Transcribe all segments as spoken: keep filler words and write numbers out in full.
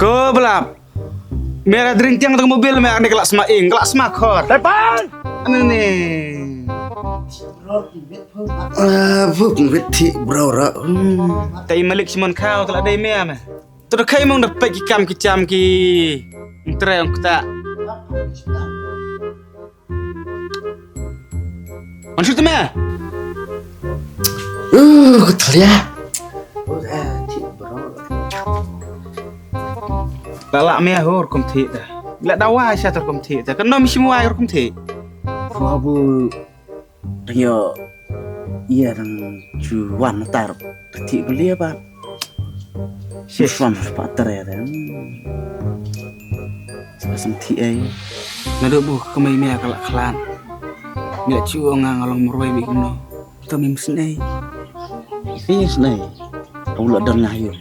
Ko Blap. Me la dring tiang tang mobil me, ani ka la sma ing, ka la sma khor. Tepan. Ani ni. Ah, bup ngwit thi bro ra. Hmm. Tai malik Simon khaw ka la dei me me. Tu da khai mong da pek ki kam ki jam ki. Ngtre ong kta. Mansur tu me. Uh, ku thalia. La la me hor kum thi ta. La dawa sha tor kum thi ta. Kan nom shi muai kum thi. Babu. Dang yo. Iya dang ju wan tar. Thi belia ba. Shishwam pa tare da. Sa sam thi ai. Naduh bu kemai mia ka la khlan. Mia chu nga nga long mroi bi kumno. To mim snei. Pi snei. Au la don nga yu.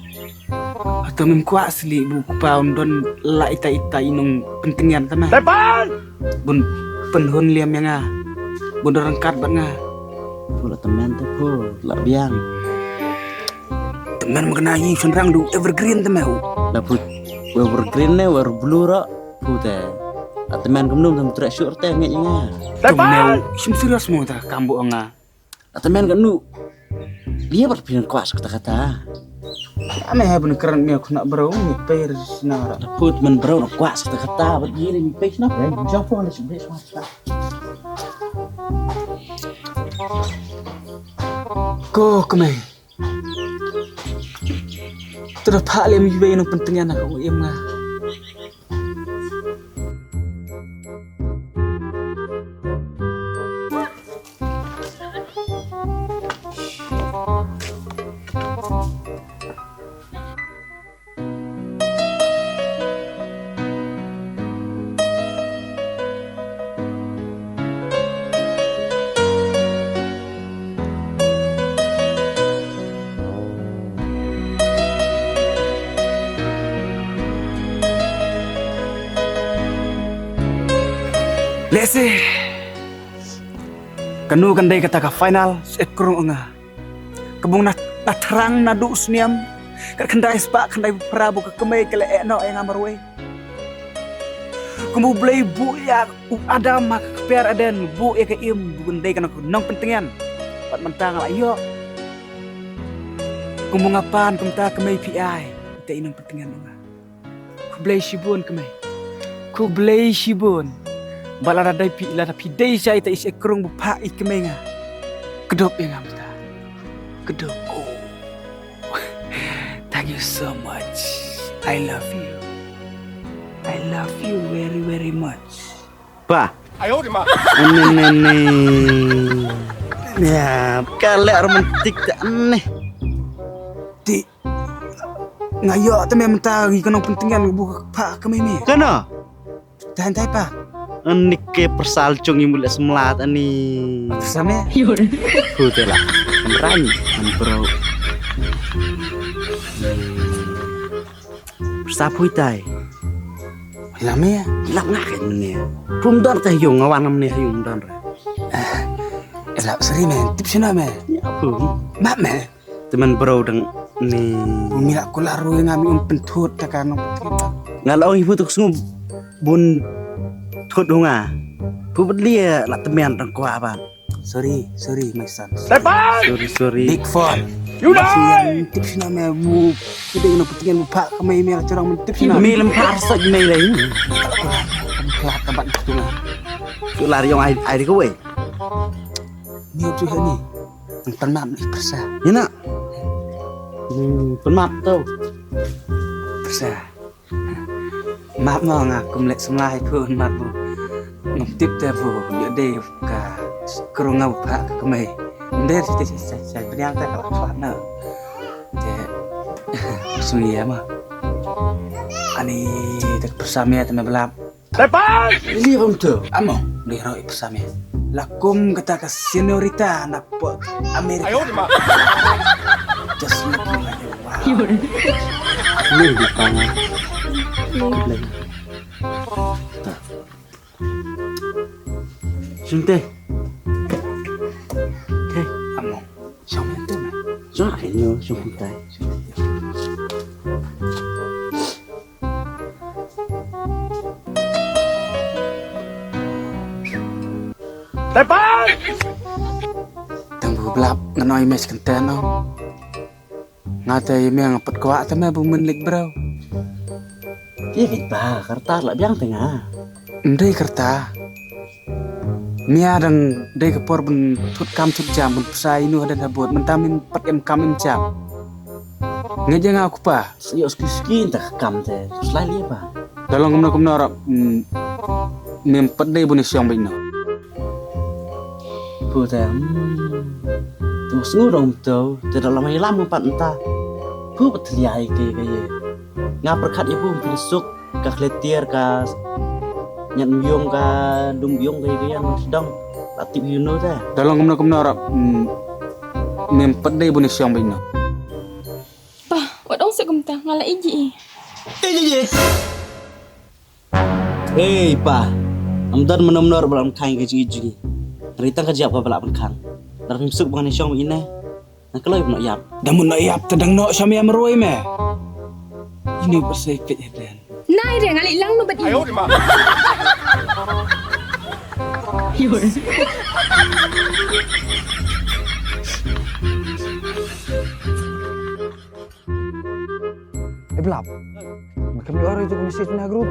To mim kwah sli bu kpa un don la ita ita inung pentengian ta ma. Tepan. Bun penhun liam ïa nga. Bun rengkat bad nga. Pula temen te pu la biang. Temen ma kena ïing shynrang du evergreen te me u. La put evergreen ne wer blue ro pu te. A temen kumnum tem trek syur te ngi ïa nga. Te me u shim serious mo ta kam bu nga. A temen ka nu. Dia bar pin kwah sa kata kata. Ame he bun keren me khuna bro me per sna ra. La put men bro na kwah sa kata kata bad ye ni pe sna. Jong phone le sibri sna. Ko kemai. Terus phak lem iwei nang penting anak aku im nga. Lehse kano kan dei kata ka final, se krung nga. Ka bung na, na thrang naduh u sniam. Ka khyndai spah khyndai phra bu ka kmie ka la eh noh ïa nga marwei. Kum u Blei buh ïa u Adam ha ka kper Eden, buh ïa ka Im, bu kan dei ka nong, nongpyntngen. Bad mynta nga la ïoh. Kum u nga pan kumta kmie phi ai. Ita i nongpyntngen nga. Khublei shibun kmie. Khublei shibun. Ba lada dei phi, lada phi dei sha ita i se krung bu phah i kmie nga. Kdup ïa nga mynta. Kdup. Oh. Thank you so much. I love you. I love you very, very much. Pa. Ayo di ma. Ni, ni, ni. Ya, ka leh romantik te ni. Ti. Nga ïoh te me mynta ïa ka nongpyntngen bu phah kmie me. Kano? Dang dang pa. Ani ke persal chung i mule semlat ani. Sa me. Hu te la. Ran an bro. Sa pui tai. Ila me. Ila nga ke ne. Pum don te yung awan ne yung don re. Ila seri me. Tip sina me. Ya pum. Ma me. Temen bro dang ni. Bun mi la kular ruh nga mi um penthut ta ka nong penthut. Nga la ong ibu tuk sngub bun thut hu nga. Pu bedli la temen dang kwah ban. Sorry, sorry my son. Sorry, sorry. Big fan. Masih yang tip sina me bu. Kita kena pentingan bu phah kemai me la corang men tip sina. Mi lem phah arsa me la ini. Kular, kular ka ban tu nga. Tu lari yang ai ai ko wei. Ni tu ni. Nang pynmap ïa i pyrsa. Ïa na. Hmm, pynmap to. Pyrsa. Map mo nga kum leh semlai pun map mo. Ngam tip te bu ïa dei ka krung nga u phah ka kmai. Nder siti siti siti pynïang te ka la khlat na. Te sum ïa ma. Ani te pyrsa me te me belap. Tepat! Li bom tu. Amo, li roi psa me. La kum kata ka senorita na pok Amerika. Ayo di ma. Just looking like a wow. Ni di pang. Ni. Sinte. Okay. Amo. Song te ma. Song ayo song te. Tang bu Blap ngan oi me shi kyntien ong. Nga te ïa me nga pat kwah te me bu men leit briew. Ïa kit ba ka rta la biang te nga. Ym dei ka rta. Mia dang dei ka por ban thut kam thut jam ban pynshai ïa u hadan habud mynta mem pat em kam em jam. Nga jia nga u kpa. Sa ïoh ski ski ta ka kam te. Slai li ba. Da long kumno kumno ruh, mm, mem pat dei bun ïa shong bad ino. Phu te, mm, tu sngew dong tu, te da lam ïalam pat mynta. Phu pat thlia ïa ke ke ye. Nga pyrkhat ïa phu phi suk ka khlieh tiar ka ñiat myung ka dum myung ka ye ke yan sdang. La tip ïa u no te. Da long kumno kumno ruh, mm, mem pat dei bun ïa shong bad ino. Pa, wat ong seh kumta, nga la ïeit ïa i. Ïeit ïa i. Hei pa, ym don mano mano ba la pynkhang ïa ka jingïeit jong ngi. Hynrei tang ka jingïap kaba la pynkhang. Lada phim suk ba ngan ïashong ïa i ne, ngan kloi ban ïap. Da mut noh ïap te dang noh sham ïa marwei me. Ino ba sei peit haden. Nai re, nga leit lang noh bad i. Eh, Blap. Me kam ïoh ïa ka message na group.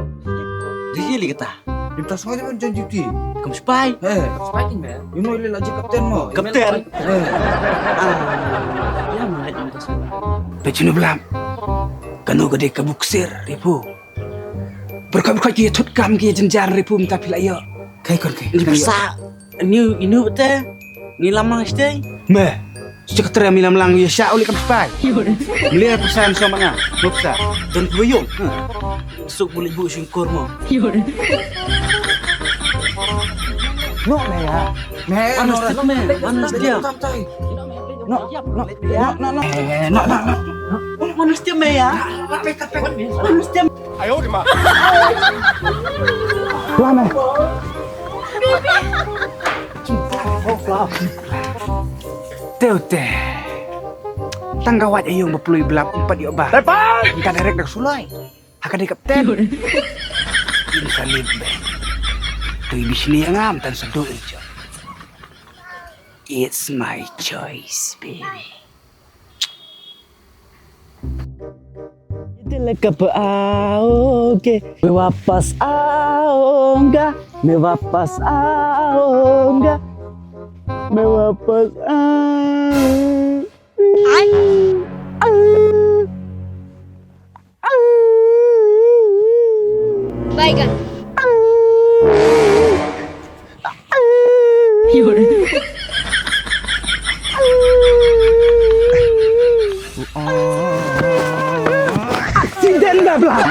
Dei ïa li kata. Ym ta sngewbha ban join duty. Kam sipai. Eh. Kam sipai kin me. Ïa mo, ïa la jia kapten mo. Kapten. Eh. Ah. Ïa mo, ïa mo, ïa mo. Peit shano Blap. Kano ka dei ka buksir, Ripu. Pyrkhat pyrkhat ki thut kam ki jynjar Ripu mynta phi la ïoh. Kai kon kai. Ni pyrsa. Ni, ino te? Ni lam lang shtei? Me. Secretary mi lam lang ïa sha u lei kam sipai. Mele pyrsa shong ma nga. Mo pyrsa. Don ku yung. Suk buli bu shing kor mo. No me ya. Me. Honest me. Honest dia. No, no, no, no, no. Eh, no, no, no. Honest dia me ya. Honest dia. Ayo di ma. Lah me. Te u te. Tang ka wad ïa u ba plui Blap ym pat ïoh ba. Tepan! Ym ta direct da ka suloi. Ha ka dei kapten. Ym sa lip be. Tui bishni ïa nga ym tan sa duh ïa jong. It's my choice, baby. Ye dil kap aaoge, main wapas aaunga, main wapas aaunga, main wapas aaunga. Bye, guys. Accident dah, Blap.